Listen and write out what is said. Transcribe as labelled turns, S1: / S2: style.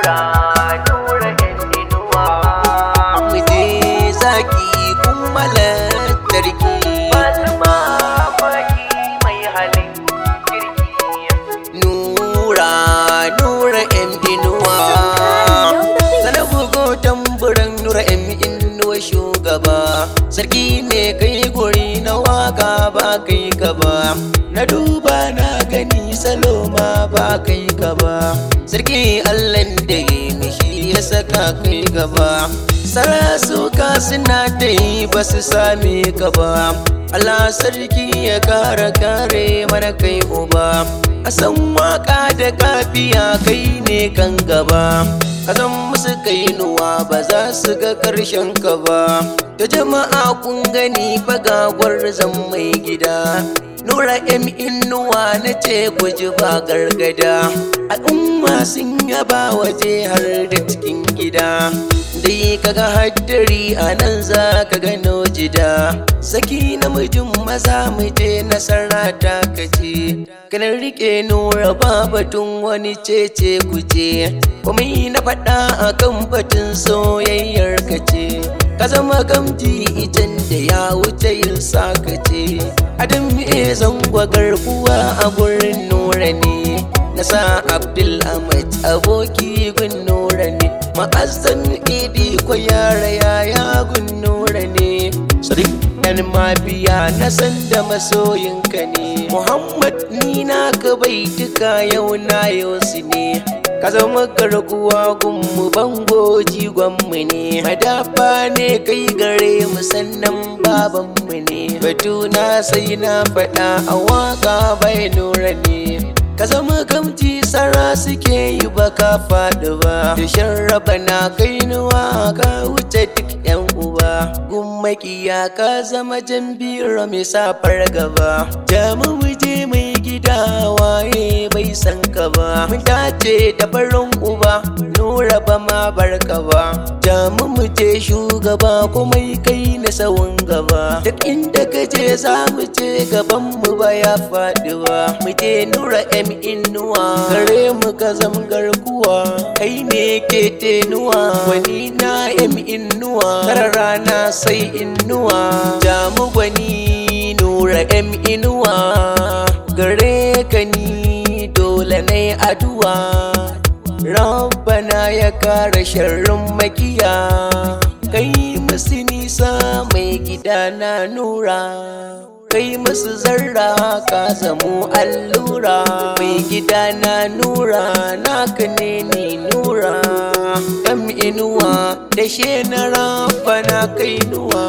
S1: Nura, Nura yan inuwa.
S2: Mu je zaki kuma lantarki.
S1: Masu mamaki mai halin kirki.
S2: Nura, Nura M Inuwa. Sana bugo tamburan Nura M Inuwa shugaba. Sarki ne kai guri na waka ba kai ka ba. Na duba na gani saloma ba kai ka ba. Sarki Allahn da ya mishi ya saka kai gaba. Sarasuka suna ta yi ba su same ka ba. Allah sarki ya kara kare mana kai uba. A san waka da kafiya kai ne kan gaba. Ka zan musu kainuwa ba za su ga karshen ka ba. Ta jama'a kun gani fa ga gwarzon mai gida. Nura M Inuwa na ce ku ji ba gargada. Al'umma sun yaba waje har da cikin gida. Dai kaga haddari a nan za ka gano jida. Saki namijin maza mu je nasara ta kace. Kana rike Nura ba batun wani cece kuce. Komai na faɗa akan batun soyayyar kace. Ka zama gamji icen da ya wuce yin sakace. Adam e zango garkuwa a gurin Nura ne. Na sa Abdul Ahmad aboki gun Nura ne. Ma'azzan idi ko yara yaya gun Nura ne. Sadiq dan mabiya na san da masoyinka ne. Muhammad ni na ka bai duka yau na yau su ne. Ka zama garkuwa gunmu bango jigonmu ne. Madafa ne kai gare mu sannan babanmu ne. Batuna sai na faɗa a waka bai Nura ne. Ka zama gamji sara suke yi ba ka faɗi ba. Tushen raba na kainuwa ka wuce duk yan uba. Gummakiya ka zama jambiro mai sa fargaba. Jamu je mai gida waye bai san ka ba. Mun dace da farin uba Nura ba ma barka ba. Jamu mu je shugaba komai kai na sawun gaba. Duk inda ka je za mu je gaban mu ba ya faɗi ba. Mu je Nura M Inuwa gare mu ka zam garkuwa. Kai ne ke tenuwa gwani na M Inuwa. Kar rana sai inuwa. Jamu gwani Nura M Inuwa gare ka ni dole ne addu'a. Rabbana ya kare sharrin makiya. Kai musu nisa mai gida na Nura. Kai musu zarra ka zamo allura. Mai gida na Nura naka ne ni Nura. M Inuwa da she na Rabbana kainuwa.